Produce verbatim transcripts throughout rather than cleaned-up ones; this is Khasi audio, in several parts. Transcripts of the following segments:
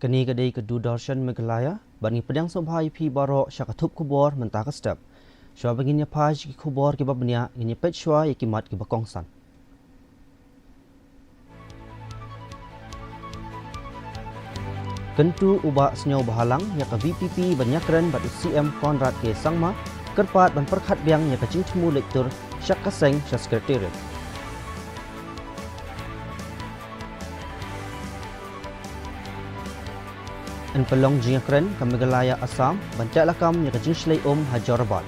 Kane ka dei ka Doordarshan Meghalaya, bad ngi pdiang sngewbha ïa phi baroh sha ka thup khubor mynta ka step. Shuwa ba ngin ïa phai sha ki khubor kiba bniah, ngin ïa peit shuwa ïa ki mat kiba kongsan. Kyntu u Bah Sniawbhalang ïa ka V P P ban ïakren bad u C M Conrad K Sangma, kyrpad ban pyrkhat biang ïa ka jingthmu leit tur sha ka seng sha Secretariat. Yn pynlong jingïakren ka Meghalaya Assam ban teh lakam ïa ka jingshlei um ha Jorabat.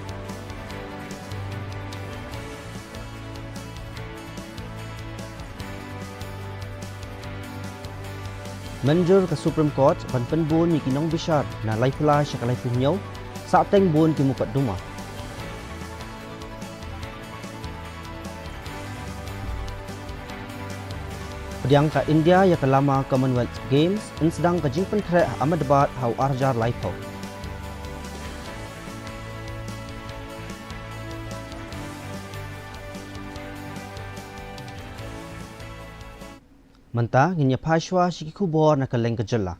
Mynjur ka Supreme Court ban pynbun ïa ki nongbishar na laiphew lai sha ka laiphew hynñiew, sahteng bun ki mukotduma. Pdiang ka India ïa ka lama Commonwealth Games, yn sdang ka jingpynkhreh ha Ahmedabad ha u arhajar laiphew. Mynta ngin ïa phai shuwa sha ki khubor na kylleng ka jylla.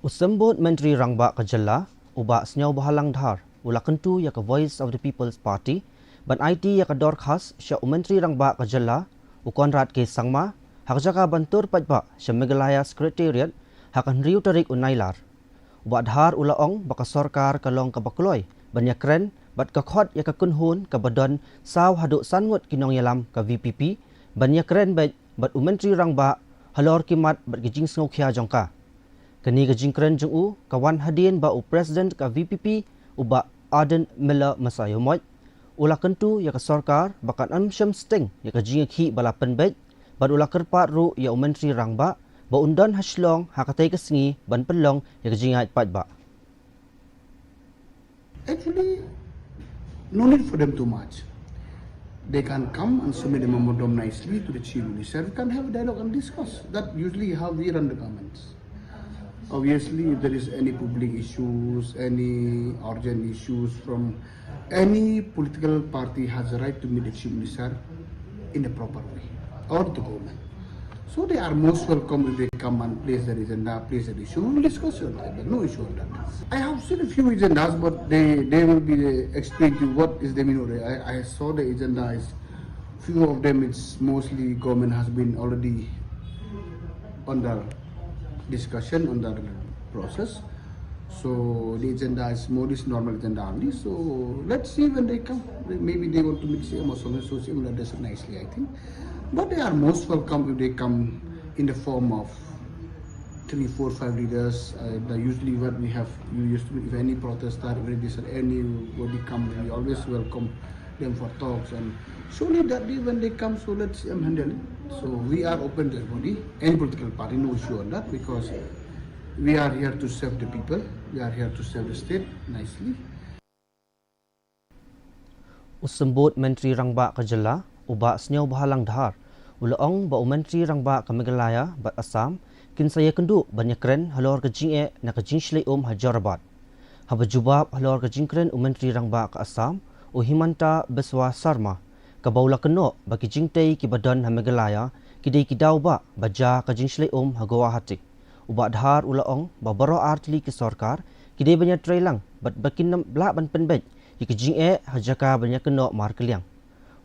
U Symbud Myntri Rangbah ka jylla, u Bah Sniawbhalang Dhar, u la kyntu ïa ka Voice of the People's Party ban aiti ïa ka dorkhas sha u Myntri Rangbah ka jylla, u Conrad K Sangma, ha ka jaka ban tur paidbah sha Meghalaya Secretariat ha ka hynriew tarik u Nailar. U Bah Dhar u la ong ba ka sorkar ka long kaba kloi ban ïakren bad ka khot ïa ka kynhun kaba don saw haduh san ngut ki nongïalam ka V P P ban ïakren beit bad u Myntri Rangbah halor ki mat bad ki jingsngewkhia jong ka. Kane ka jingkren jong u ka wan hadien ba u President ka V P P, u Bah Ardent Miller Basaiawmoit, u la kyntu ïa ka sorkar ba kan ym shym sting ïa ka jingïakhih ba la pynbeit, bad u la kyrpad ruh ïa u Myntri Rangbah ba un don ha Shillong ha katei ka sngi ban pynlong ïa ka jingïaid paidbah. Actually, no need for them too much. They can come and submit a memorandum nicely to the Chief Minister. We can have a dialogue and discuss. That usually how we run the governments. Obviously, if there is any public issues, any urgent issues from any political party has a right to meet the Chief Minister in a proper way or the government. So they are most welcome if they come and place their agenda, place their issue. We will discuss on that, but no issue on that. I have seen a few agendas, but they, they will be explained to you what is the meaning of it. I, I saw the agenda is few of them, it's mostly government has been already under discussion, under process. So the agenda is more this normal agenda only. So let's see when they come. Maybe they want to meet C M or something, so C M will address it nicely, I think. But they are most welcome if they come in the form of three, four, five leaders. Uh, the, usually what we have, you used to, if any protester, if any this or anybody come, we always welcome them for talks. And surely that day when they come, so let C M handle it. So we are open to everybody, any political party, no issue on that, because we are here to serve the people, we are here to serve the state nicely. U Symbud Myntri Rangbah ka jylla, u Bah Sniawbhalang Dhar, u la ong ba u Myntri Rangbah ka Meghalaya bad Assam kin sa ïakynduh ban ïakren halor ka jingeh na ka jingshlei um ha Jorabat. Haba jubab halor ka jingkren u Myntri Rangbah ka Assam, u Himanta Biswa Sarma, kaba u la kynnoh ba ki jingtei kiba don ha Meghalaya ki dei ki daw ba ba jia ka jingshlei um ha Guwahati. U Bah Dhar u la ong ba baroh ar tylli ki sorkar ki dei ban ïatreilang bad ba kin ym lah ban pynbeit ïa ka jingeh ha jaka ban ïakynnoh markylliang.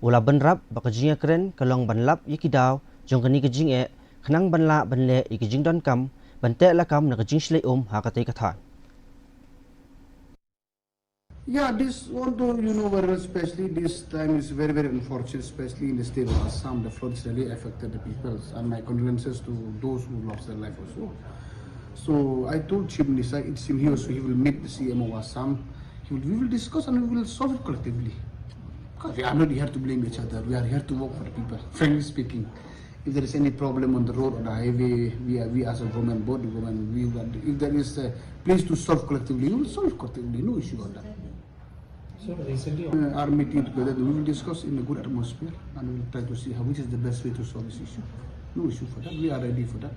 U la bynrap ba ka jingïakren ka long ban lap ïa ki daw jong kane ka jingeh khnang ban lah ban leh ïa ka jingdonkam ban teh lakam na ka jingshlei um ha katei ka thaiñ. Yeah, this one though, you know very well, especially this time is very, very unfortunate, especially in the state of Assam. The flood has really affected the people, and my condolences to those who lost their life also. So I told Chief Minister, it seems he also, he will meet the C M of Assam. He will, we will discuss and we will solve it collectively. Because we are not here to blame each other. We are here to work for the people, frankly speaking. If there is any problem on the road or the highway, we are, we as a government, both the government, we will, if there is a place to solve collectively, we will solve collectively, no issue on that. So recently, uh, our meeting together, we will discuss in a good atmosphere and we will try to see how, which is the best way to solve this issue. No issue for that, we are ready for that.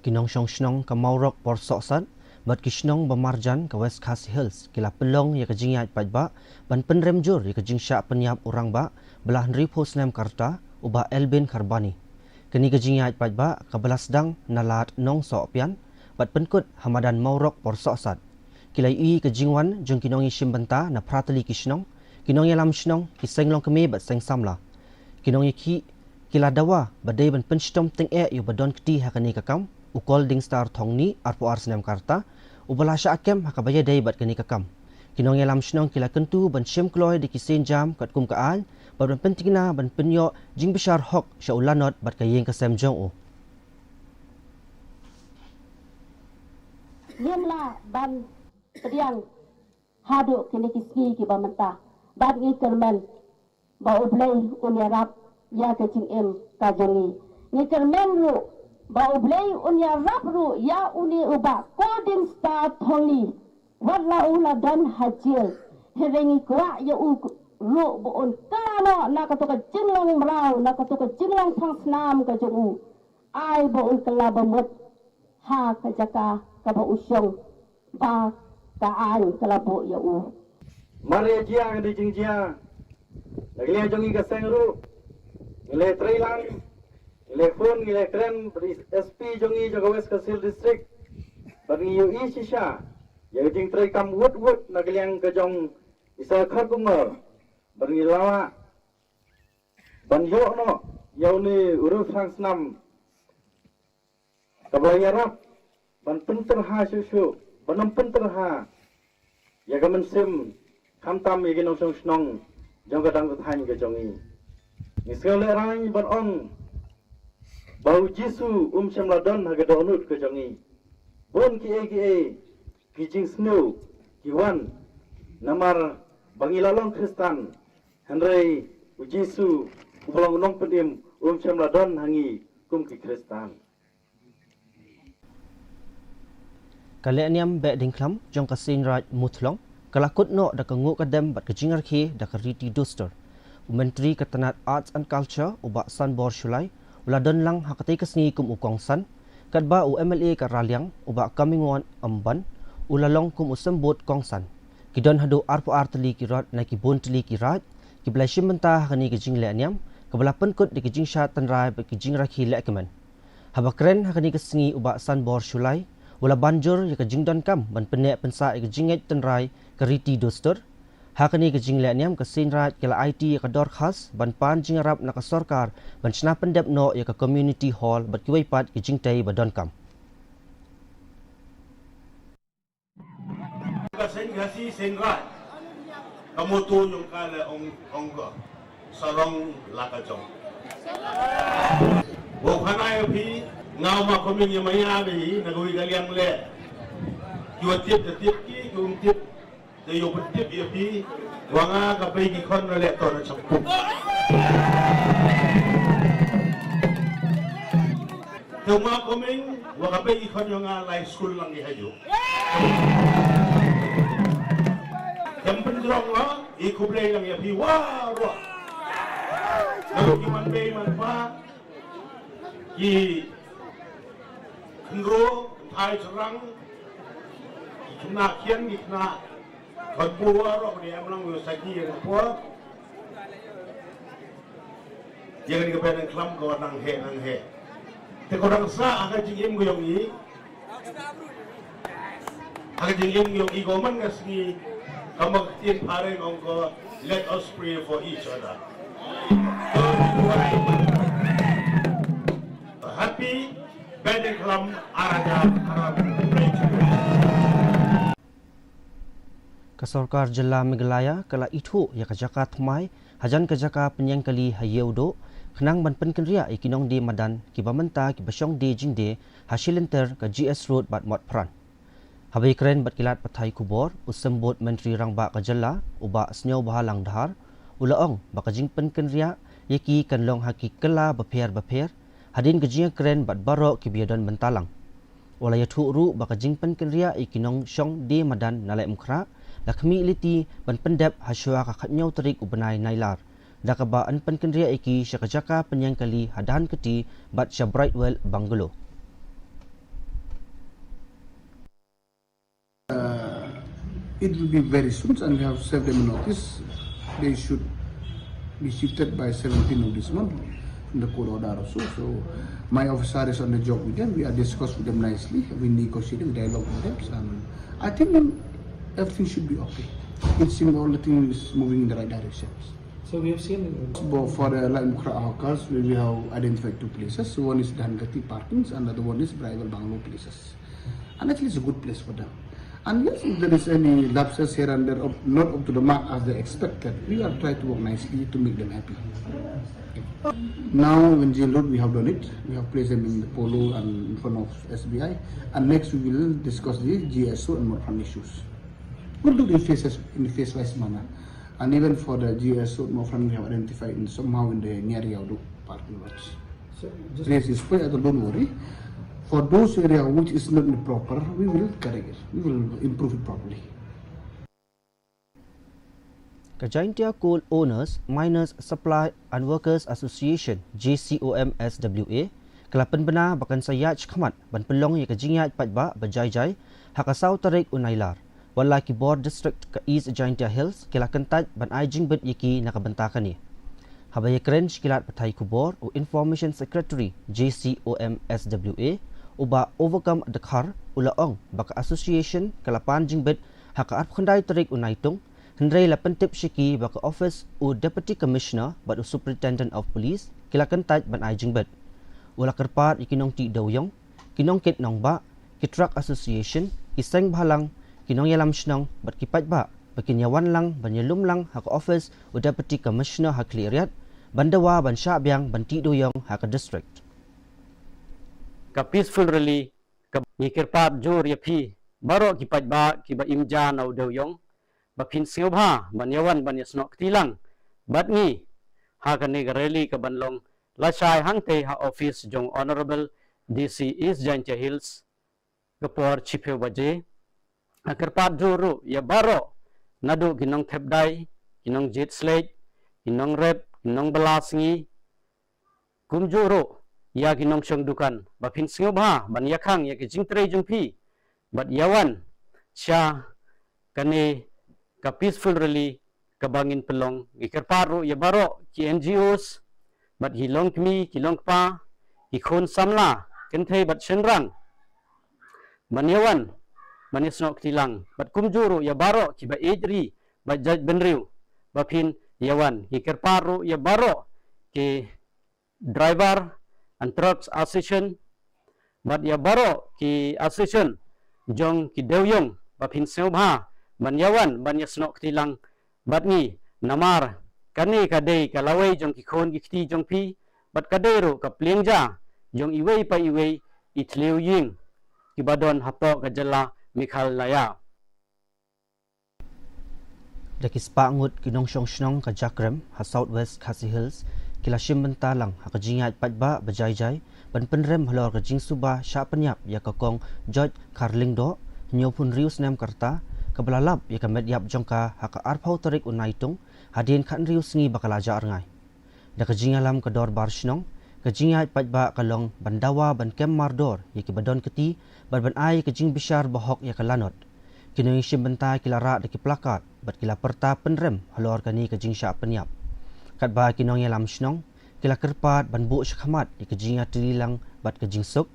Ki nongshong shnong ka Mawrok Porsohsat Bad ki shnong ba marjan ka West Khasi Hills ki la pynlong ïa ka jingïaid paidbah ban pynrem jur ïa ka jingshah pynïap u rangbah ba la hynriewphew snem ka rta, u Bah Elbin Kharbani. Kane ka jingïaid paidbah kaba la sdang na Lad Nongsohpian bad pynkut ha madan Mawrok Porsohsat. Ki la ïohi ka jingwan jong ki nongïashim bynta na phra tylli ki shnong, ki nongïalam shnong, ki seng longkmie bad seng samla. Ki nongïakhih ki la dawa ba dei ban pynshitom tyngeh ïa uba don kti ha kane ka kam, u Colding Star Thongni, arphew ar snem ka rta, uba la shah kem ha kaba ïadei bad kane ka kam. Ki nongïalam shnong ki la kyntu ban shim kloi da ki sienjam katkum ka aiñ bad ban pynthikna ban pynïoh jingbishar hok sha u lanot bad ka ïing ka sem jong u. Ngim lah ban pdiang haduh kine ki sngi kiba mynta. Bad ngi kyrmen ba U Blei un ïarap ïa ka jingim ka jong ngi. Ngi kyrmen ruh ba U Blei un ïarap ruh ïa une u Bah Colding Star Thongni. Wat la u la don ha jel, hynrei ngi kwah ïa u ruh ba un kylla noh na kato ka jinglong mraw, na kato ka jinglong phangsnam ka jong u. Ai ba un kylla ba mut ha ka jaka kaba u shong, ba ka aiñ ka la buh ïa u. Mar ïa jia ka dei jingjia na ka liang jong ngi ka seng ruh, ngi la trei lang, ngi la phone, ngi la kren bad i S P jong ngi jong ka West Khasi Hills District, bad ngi ïohi shisha ïa ka jingtrei kam wut wut na ka liang ka jong i Sir Kharkongor, bad ngi la lah ban ïoh noh ïa une u riewphangsnam kaba la ïarap ban pynterha shuh shuh, ban ym pynterha ïa ka mynsiem, khamtam ïa ki nongshong shnong jong ka dang ka thaiñ ka jong ngi. Ngi sngew lehraiñ ban ong ba U Jisu um shym la don ha ka dohnud ka jong ngi. Bun kiei kiei ki jingsniew ki wan namar ba ngi la long Khristan, hynrei U Jisu uba long u Nongpynim um shym la don ha ngi kum ki Khristan. Ka lehniam Behdeiñkhlam jong ka Seiñraij Muthlong ka la kut noh da ka nguh ka dem bad ka jingrakhe da ka riti dustur. U Myntri ka tnat Arts and Culture, u Bah Sanbor Shullai, u la don lang ha katei ka sngi kum u kongsan, katba u M L A ka Raliang, u Bah Comingone Ymbon, u la long kum u symbud kongsan. Ki don haduh arphew ar tylli ki rot na ki bun tylli ki raid kiba la shim bynta ha kane ka jinglehniam kaba la pynkut da ki jingshad tynrai bad ki jingrakhe lehkmen. Haba kren ha kane ka sngi u Bah Sanbor Shullai u la ban jur ïa ka jingdonkam ban pynneh pynsah ïa ka jingngeit tynrai, ka riti dustur. Ha kane ka jinglehniam ka Seiñraij ka la aiti ïa ka dorkhas ban pan jingïarap na ka sorkar ban shna pyndep noh ïa ka community hall bad kiwei pat ki jingtei ba donkam. Ka Seiñ Khasi Seiñraij, ka motto jong ka la ong, ong ka, "Sarong la ka jong." Wow, khana ïa phi, nga u Ma Coming ïa maya de hi na kawei ka liang leh. Ki wa tip te tip ki, ki um tip te ïoh pyntip ïa phi. Wa nga ka bei ki khon na leh to na Shangpung. Te u Ma Coming, wa ka bei ki khon ïa nga lai skul lang ki hajuh. Kem pynjrong nga, i khublei lang ïa phi waroh. Naduh ki man bei man pa, ki khynro, kynthai tyrang, ki khynnah khian, ki khynnah khynpua waroh, ki em lang u saki ïa ka pua. Ïa kane ka Behdeiñkhlam ka wan nang heh, nang heh. Te ka dang sah ha ka jingim ka jong i. Ha ka jingim ka jong i, ka man ka sngi, ka ma ka ktien phareng ong ko, "Let us pray for each other." Happy Behdeiñkhlam ar hajar arphew. Ka sorkar jylla Meghalaya ka la ithuh ïa ka jaka thymmai hajan ka jaka pynïeng kali ha Ïewduh, khnang ban pynkynriah ïa ki nongdie madan kiba mynta kiba shong die jingdie ha shilynter ka G S Road bad Motphran. Haba ïakren bad ki lad pathai khubor, u symbud Myntri Rangbah ka jylla, u Bah Sniawbhalang Dhar, u la ong ba ka jingpynkynriah ïa ki kan long ha ki kylla bapher bapher, hadien ka jingïakren bad baroh kiba ïadon bynta lang. U la ïathuh ruh ba ka jingpynkynriah ïa ki nongshong die madan na Laitumkhrah la khmih lynti ban pyndep ha shuwa ka khatñiew tarik u bnai Nailar, da kaba yn pynkynriah ïa ki sha ka jaka pynïeng kali ha Dhankheti bad sha Brightwell Bungalow. It will be very soon, and we have served them notice. They should be shifted by seventeenth of this month in the court order also. So my officer is on the job with them. We are discuss with them nicely. We negotiate, we dialogue with them, and I think everything should be okay. It seems all the thing is moving in the right direction. So we have seen. But for the Laitumkhrah hawkers, we, we have identified two places. One is Dhankheti parkings, another one is Briarvale Bungalow places. And actually, it's a good place for them. And yes, if there is any lapses here and there, of, not up to the mark as they expected, we are trying to work nicely to make them happy. Now, in Jail Road, we have done it. We have placed them in the Polo and in front of S B I. And next, we will discuss the G S O and Motfront issues. We'll do it in phases, in phase-wise manner. And even for the G S O and Motfront, we have identified in somehow in the near Yawduk parking lots. So, just place is free, don't worry. For those area which is not proper, we will correct it. We will improve it properly. Ka Jaintia Coal Owners, Miners, Supply and Workers Association, J C O M S W A, ka la pynbna ba kan sa ïaid shakhmat ban pynlong ïa ka jingïaid paidbah ba jai jai ha ka saw tarik u Nailar, wat la ki bor district ka East Jaintia Hills ki la kyntait ban ai jingbit ïa ki na ka bynta kane. Haba ïakren sha ki lad pathai khubor, u Information Secretary J C O M S W A, u Bah Overcome Dkhar, u la ong ba ka association ka la pan jingbit ha ka arphew khyndai tarik u Naitung, hynrei la pyntip sha ki ba ka office u Deputy Commissioner bad u Superintendent of Police ki la kyntait ban ai jingbit. U la kyrpad ïa ki nongtih dewïong, ki nongkit nongbah, ki truck association, ki seng bhalang, ki nongïalam shnong bad ki paidbah ba kin ïawan lang ban ïalum lang ha ka office u Deputy Commissioner ha Khliehriat ban dawa ban shah biang ban tih dewïong ha ka district. Ka peaceful rally ka ngi kyrpad jur ïa phi baroh ki paidbah kiba im ja na u dewïong ba phin sngewbha ban ïawan ban ïasnoh kti lang bad ngi ha kane ka rally kaban long lashai hangtei ha office jong Honorable D C East Jaintia Hills ka por shiphew baje. Nga kyrpad jur ruh ïa baroh, naduh ki nongthep dai, ki nongjied shlei, ki nongrep, ki nongbylla sngi, kumjuh ruh ïa ki nongshong dukan ba phin sngewbha ban ïakhang ïa ki jingtrei jong phi bad ïawan sha kane ka peaceful rally kaba ngin pynlong. Ngi kyrpad ruh ïa baroh ki N G Os bad ki longkmie ki longkpa, ki khun samla kynthei bad shynrang ban ïawan ban ïasnoh kti lang bad kumjuh ruh ïa baroh kiba ïeit ri bad jaitbynriew ba phin ïawan. Ngi kyrpad ruh ïa baroh ki driver and trucks association bad ïa baroh ki association jong ki dewïong ba phin sngewbha ban ïawan ban ïasnoh kti lang bad ngi, namar kane ka dei ka lawei jong ki khun ki kti jong phi bad ka dei ruh ka pliang ja jong iwei pa iwei i thliew ïing kiba don hapoh ka jylla Meghalaya. Da ki spah ngut ki nongshong shnong ka Jakrem ha South West Khasi Hills ki la shim bynta lang ha ka jingïaid paidbah ba jai jai ban pynrem halor ka jingsuba shah pynïap ïa ka Kong George Kharlyngdoh, hynñiewphew hynriew snem ka rta, kaba la lap ïa ka met ïap jong ka ha ka arphew tarik u Naitung, hadien khathynriew sngi ba ka la jah rngai. Da ka jingïalam ka dorbar shnong, ka jingïaid paidbah ka long ban dawa ban kem mardor ïa kiba don kti bad ban ai ka jingbishar bahok ïa ka lanot. Ki nongïashim bynta ki la rah da ki plakat bad ki la pyrta pynrem halor kane ka jingshah pynïap. Katba ki nongïalam shnong ki la kyrpad ban buh shakhmat ïa ka jingïatylli lang bad ka jingsuk.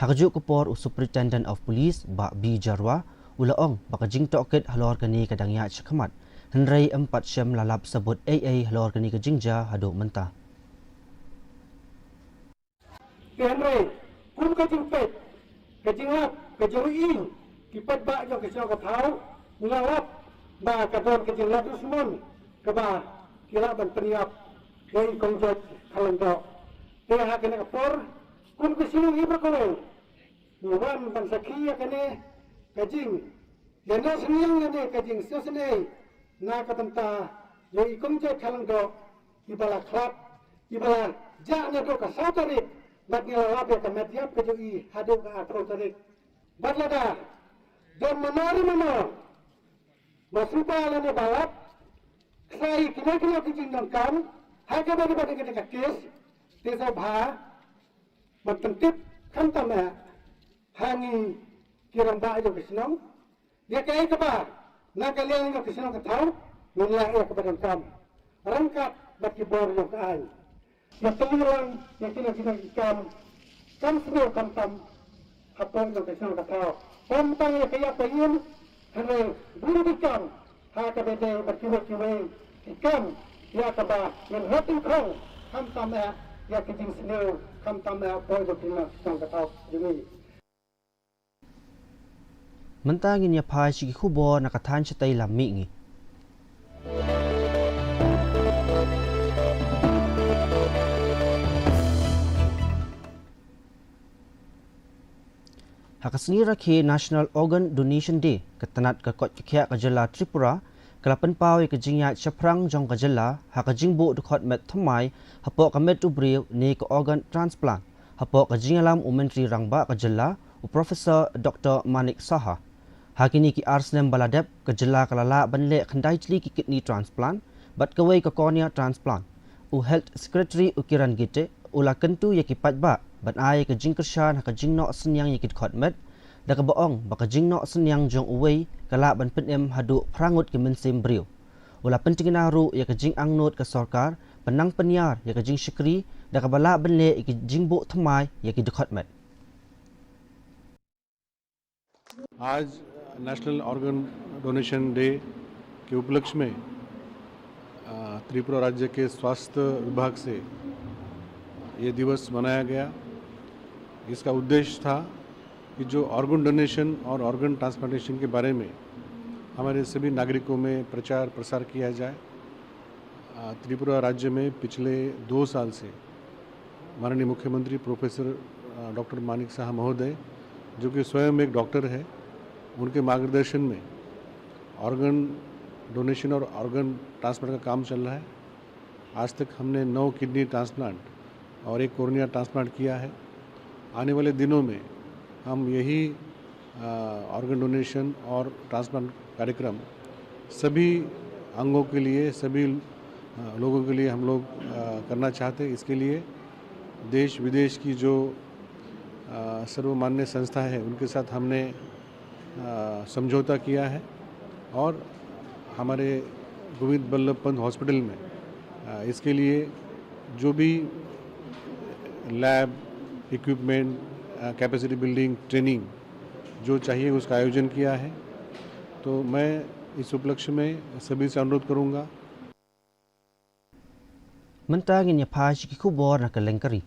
Ha kajuh ka por u Superintendent of Police Bah B Jyrwa u la ong ba ka jingtohkit halor kane ka dang ïaid shakhmat, hynrei ym pat shym la lap sabut ei ei halor kane ka jingjia haduh mynta. Te hynrei kum ka jingpeit, ka jinglap, ka jingïohi ki paidbah jong ka shnong ka thaw, ngi la lap ba ka don ka jingleh dusmon kaba ki lah ban pynïap ïa i Kong George Kharlyngdoh. Te ha kane ka por kum ka shnong hi ba kawei ngi wan ban sakhi ïa kane ka jing, ïa na sniang ïa ne ka jingsngew sniang na ka bynta jong i Kong George Kharlyngdoh, iba la khlad, iba la jah naduh ka saw tarik bad ngi la lap ïa ka met ïap ka jong i haduh ka arphew tarik. Bad lada don mano re mano ba suba lane ba lap ksai kino kino ki jingdonkam ha kaba kaba kane ka kes, te sngewbha ban pyntip khamtam eh ha ngi ki rangbah jong ka shnong. Ïa kaei kaba Na ka liang jong ka shnong ka thaw, ngin leh ïa kaba donkam ryngkat bad ki bor jong ka aiñ. Ïa pynlong ïa kino kino ki kam, kam sniew kam tam hapoh jong ka shnong ka thaw. Ym tang ïa ka ïap ka im, hynrei bun ki kam ha kaba ïadei bad kiwei kiwei ki kam, ïa kaba ngin hoi tyngkhong, khamtam eh ïa ki jingsniew, khamtam eh hapoh jong kino ki shnong ka thaw jong ngi. Mynta ngin ïa phai sha ki khubor na ka thaiñ shatei lam mihngi. Ha ka sngi rakhe National Organ Donation Day, ka tnat ka koit ka khiah ka jylla Tripura ka la pynpaw ïa ka jingïaid shaphrang jong ka jylla ha ka jingbuh dkhot met thymmai hapoh ka met u briew ne ka organ transplant, hapoh ka jingïalam u Myntri Rangbah ka jylla, u Professor Doctor Manik Saha. Ha kine ki ar snem ba la dep, ka jylla ka la lah ban leh khyndai tylli ki kidney transplant bad kawei ka cornea transplant. U Health Secretary u Kiran Gite u la kyntu ïa ki paidbah ban ai ïa ka jingkyrshan ha ka jingnoh synñiang ïa ki dkhot met, da kaba ong ba ka jingnoh synñiang jong uwei ka lah ban pynim haduh phra ngut ki mynsiem briew. U la pyntikna ruh ïa ka jingangnud ka sorkar ban nang pynïar ïa ka jingshakri da kaba lah ban leh ïa ka jingbuh thymmai ïa ki dkhot met. आज नेशनल ऑर्गन डोनेशन डे के उपलक्ष्य में, अ, त्रिपुरा राज्य के स्वास्थ्य विभाग से ये दिवस मनाया गया। इसका उद्देश्य था कि जो ऑर्गन डोनेशन और ऑर्गन ट्रांसप्लांटेशन के बारे में हमारे सभी नागरिकों में प्रचार प्रसार किया जाए। अ, त्रिपुरा राज्य में पिछले दो साल से माननीय मुख्यमंत्री प्रोफेसर, अ, डॉक्टर मानिक साहा महोदय, जो कि स्वयं एक डॉक्टर है, उनके मार्गदर्शन में ऑर्गन डोनेशन और ऑर्गन ट्रांसप्लांट का काम चल रहा है। आज तक हमने नौ किडनी ट्रांसप्लांट और एक कोर्निया ट्रांसप्लांट किया है। आने वाले दिनों में हम यही, अ, ऑर्गन डोनेशन और ट्रांसप्लांट कार्यक्रम सभी अंगों के लिए, सभी, अ, लोगों के लिए हम लोग, अ, करना चाहते हैं। इसके लिए देश विदेश की जो, अ, सर्वमान्य संस्था है, उनके साथ हमने अ, समझौता किया है और हमारे गोविंद बल्लभ पंत हॉस्पिटल में, अ, इसके लिए जो भी लैब, इक्विपमेंट, अ, कैपेसिटी बिल्डिंग, ट्रेनिंग जो चाहिए, उसका आयोजन किया है। तो मैं इस उपलक्ष्य में सभी से अनुरोध करूँगा। Mynta ngin ïa phai sha ki khubor na ka lyngkari.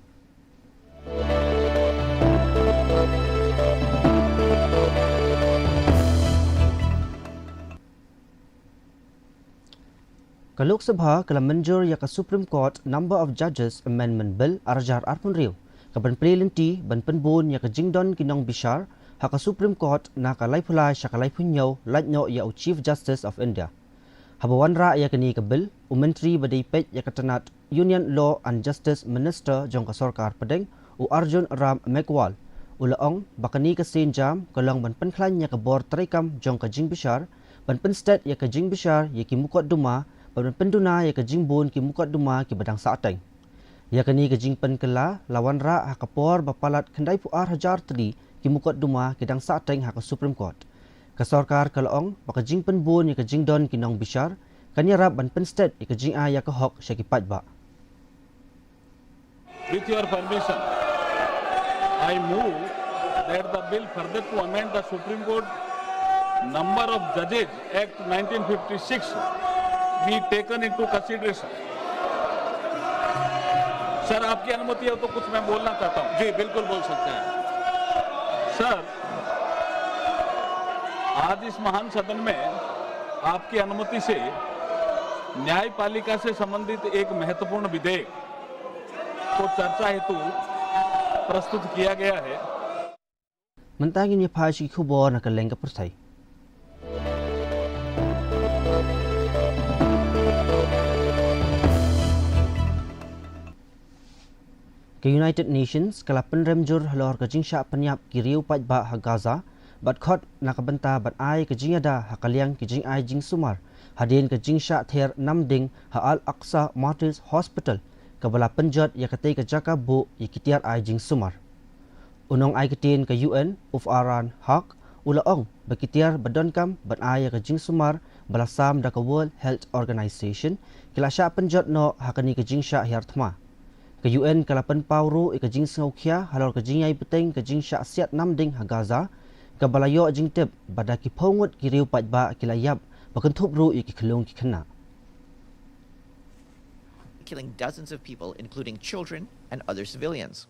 Ka Lok Sabha ka la mynjur ïa ka Supreme Court Number of Judges Amendment Bill ar hajar arphew hynriew, ka ban plie lynti ban pynbun ïa ka jingdon ki nongbishar ha ka Supreme Court na ka laiphew lai sha ka laiphew hynñiew, lait noh ïa u Chief Justice of India. Haba wanrah ïa kane ka bill, u Myntri ba dei peit ïa ka tnat Union Law and Justice Minister jong ka sorkar pdeng, u Arjun Ram Meghwal, u la ong ba kane ka sienjam ka long ban pynkhlaiñ ïa ka bor treikam jong ka jingbishar, ban pynsted ïa ka jingbishar ïa ki mukotduma, ban pynduna ïa ka jingbun ki mukotduma kiba dang sahteng. Ïa kane ka jingpynkylla la wanrah ha ka por ba palat khyndaiphew ar hajar tylli ki mukotduma ki dang sahteng ha ka Supreme Court. Ka sorkar ka la ong ba ka jingpynbun ïa ka jingdon ki nongbishar kan ïarap ban pynsted ïa ka jingai ïa ka hok sha ki paidbah. With your permission, I move that the bill further to amend the Supreme Court Number of Judges Act nineteen fifty-six be taken into consideration. सर, आपकी अनुमति हो तो कुछ मैं बोलना चाहता हूँ। जी, बिल्कुल बोल सकते हैं। सर, आज इस महान सदन में आपकी अनुमति से न्यायपालिका से संबंधित एक महत्वपूर्ण विधेयक को चर्चा हेतु प्रस्तुत किया गया है। Mynta ngin ïa phai sha ki khubor na ka lyngkar pyrthei. Ka United Nations ka la pynrem jur halor ka jingshah pynïap ki riew paidbah ha Gaza, bad khot na ka bynta ban ai ka jingïada ha ka liang ki jingai jingsumar hadien ka jingshah ther namding ha Al-Aqsa Martyrs Hospital, kaba la pynjot ïa katei ka jaka buh ïa ki tiar ai jingsumar. U nongai ktien ka U N, u Farhan Haq, U la ong ba ki tiar ba donkam ban ai ïa ka jingsumar ba la sam da ka World Health Organization ki la shah pynjot noh ha kane ka jingshah hiar thma. Ka U N ka la pynpaw ruh ïa ka jingsngewkhia halor ka jingïai bteng ka jingshah siat namding ha Gaza, kaba la ïoh jingtip ba da ki phew ngut ki riew paidbah ki la ïap, ba kynthup ruh ïa ki khyllung ki khynnah. Killing dozens of people, including children and other civilians.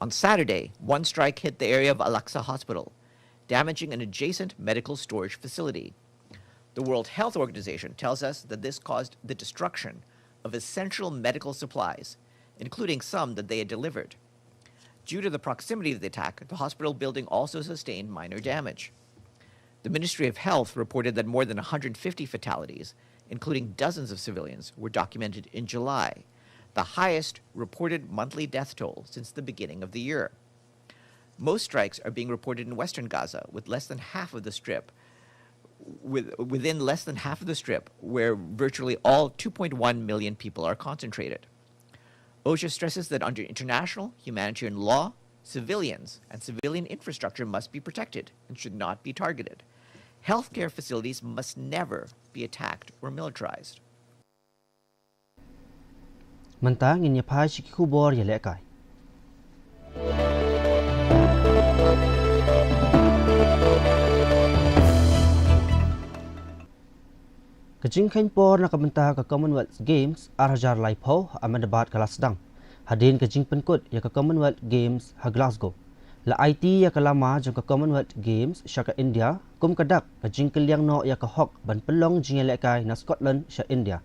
On Saturday, one strike hit the area of Al-Aqsa Hospital, damaging an adjacent medical storage facility. The World Health Organization tells us that this caused the destruction of essential medical supplies, including some that they had delivered. Due to the proximity of the attack, the hospital building also sustained minor damage. The Ministry of Health reported that more than a hundred fifty fatalities, including dozens of civilians, were documented in July, the highest reported monthly death toll since the beginning of the year. Most strikes are being reported in western Gaza, with less than half of the strip, with, within less than half of the strip, where virtually all two point one million people are concentrated. OSHA stresses that under international humanitarian law, civilians and civilian infrastructure must be protected and should not be targeted. Healthcare facilities must never be attacked or militarized. Mynta ngin ïa phai sha ki khubor ïalehkai. Ka jingkheiñ por na ka bynta ka Commonwealth Games ar hajar laiphew ha Ahmedabad ka la sdang, hadien ka jingpynkut ïa ka Commonwealth Games ha Glasgow. La aiti ïa ka lama jong ka Commonwealth Games sha ka India kum ka dak ka jingkylliang noh ïa ka hok ban pynlong jingïalehkai na Scotland sha India.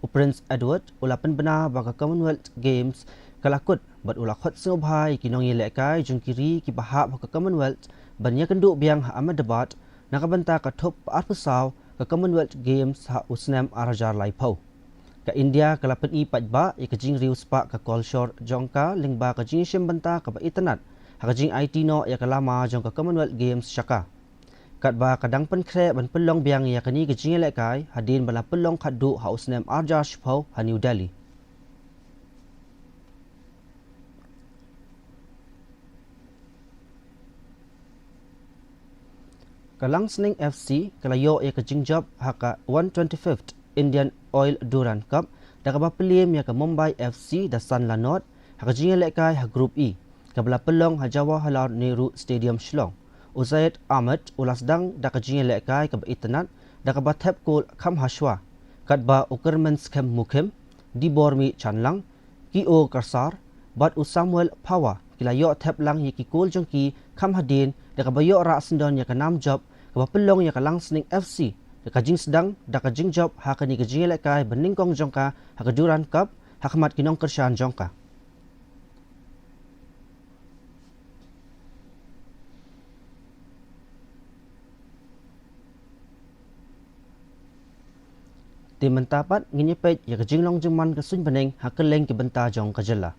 U Prince Edward u la pynbna ba ka Commonwealth Games ka la kut bad u la khot sngewbha ïa ki nongïalehkai jong ki ri kiba hap ha ka Commonwealth ban ïakynduh biang ha Ahmedabad na ka bynta ka thup arphew saw ka Commonwealth Games ha u snem ar hajar laiphew. Ka India ka la pyni paidbah ïa ka jingriewspah ka kolshor jong ka lyngba ka jingïashim bynta kaba itynnad ha ka jingaiti noh ïa ka lama jong ka Commonwealth Games sha ka. Katba ka dang pynkhreh ban pynlong biang ïa kane ka jingïalehkai hadien ba la pynlong khatduh ha u snem ar hajar shiphew ha New Delhi. Ka Langsning F C ka la ïoh ïa ka jingjop ha ka one twenty-fifth Indian Oil Durand Cup da kaba pyllim ïa ka Mumbai F C da san la nod ha ka jingïalehkai ha Group E, kaba la pynlong ha Jawaharlal Nehru Stadium Shillong. U Zayed Ahmed u la sdang da ka jingïalehkai kaba itynnad da kaba thep kol kham hashwa, katba u Kyrmenskhem Mukhim, Dibormi Chanlang, Kio Karsar bad u Samuel Phawa ki la ïoh thep lang ïa ki kol jong ki kham hadien da kaba ïoh rah syndon ïa ka nam jop kaba pynlong ïa ka Langsning F C da ka jingsdang da ka jingjop ha kane ka jingïalehkai ba nyngkong jong ka ha ka Durand Cup ha khmat ki nongkyrshan jong ka. Te mynta pat ngin ïa peit ïa ka jinglong jingman ka suiñ bneng ha kylleng ki bynta jong ka jylla.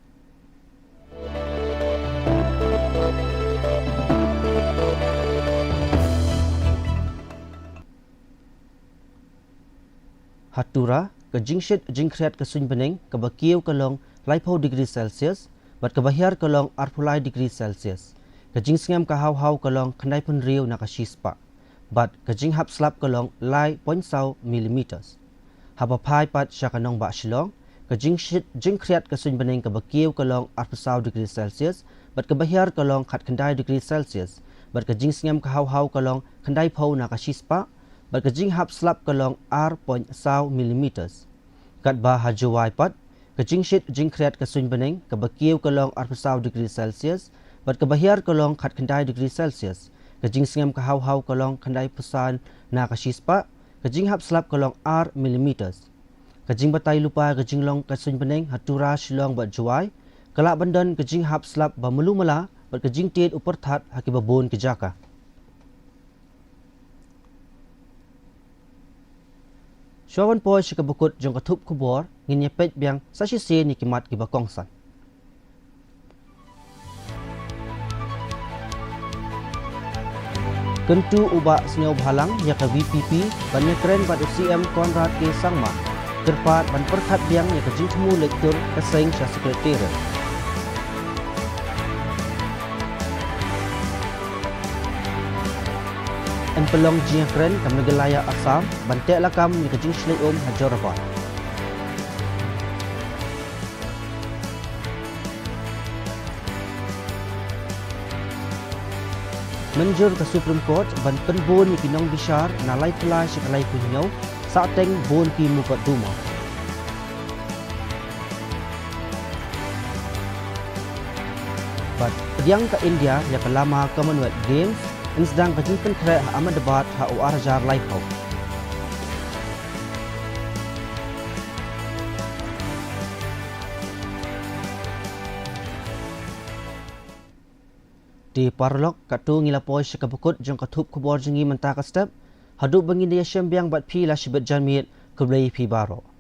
Ha Tura, ka jingshit jingkhriat ka suiñ bneng kaba kiew ka long laiphew degree Celsius bad kaba hiar ka long arphew lai degree Celsius. Ka jingsngem ka haw haw ka long khyndai phew hynriew na ka shispah bad ka jinghap slap ka long lai point saw millimeters. Haba phai pat sha ka nongbah Shillong, ka jingshit jingkhriat ka suiñ bneng kaba kiew ka long arphew saw degree Celsius bad kaba hiar ka long khatkhyndai degree Celsius bad ka jingsngem ka haw haw ka long khyndai phew na ka shispah bad ka jinghap slap ka long ar point saw millimeters. Katba ha Jowai pat, ka jingshit jingkhriat ka suiñ bneng kaba kiew ka long arphew saw degree Celsius bad kaba hiar ka long khatkhyndai degree Celsius. Ka jingsngem ka haw haw ka long khyndai phew san na ka shispah, ka jinghap slap ka long ar millimeters. Ka jingbatai lypa ka jinglong ka suiñ bneng ha Tura, Shillong bad Jowai ka lah ban don ka jinghap slap ba malu mala bad ka jingtied u pyrthat ha kiba bun ki jaka. Shuwa ban poi sha kaba kut jong ka thup khubor, ngin ïa peit biang sa shisien ïa ki mat kiba kongsan. Kyntu u Bah Sniawbhalang ïa ka V P P ban ïakren bad u C M Conrad K Sangma, kyrpad ban pyrkhat biang ïa ka jingthmu leit tur ka seng sha Secretariat. pynlong jingkren ka Meghalaya Assam ban teh lakam ïa ka jingshlei um ha Jorabat. Mynjur ka Supreme Court ban pynbun ïa ki nongbishar na laiphew lai sha ka laiphew hynñiew, sahteng bun ki mukotduma. Bad pdiang ka India ïa ka lama Commonwealth Games, yn sdang ka jingpynkhreh ha Ahmedabad ha u ar hajar laiphew. Te paralok, katto ngi la poi sha kaba kut jong ka thup khubor jong ngi mynta ka step. Haduh ba ngin ïashem biang bad phi la shibit janmiet, khublei phi baroh.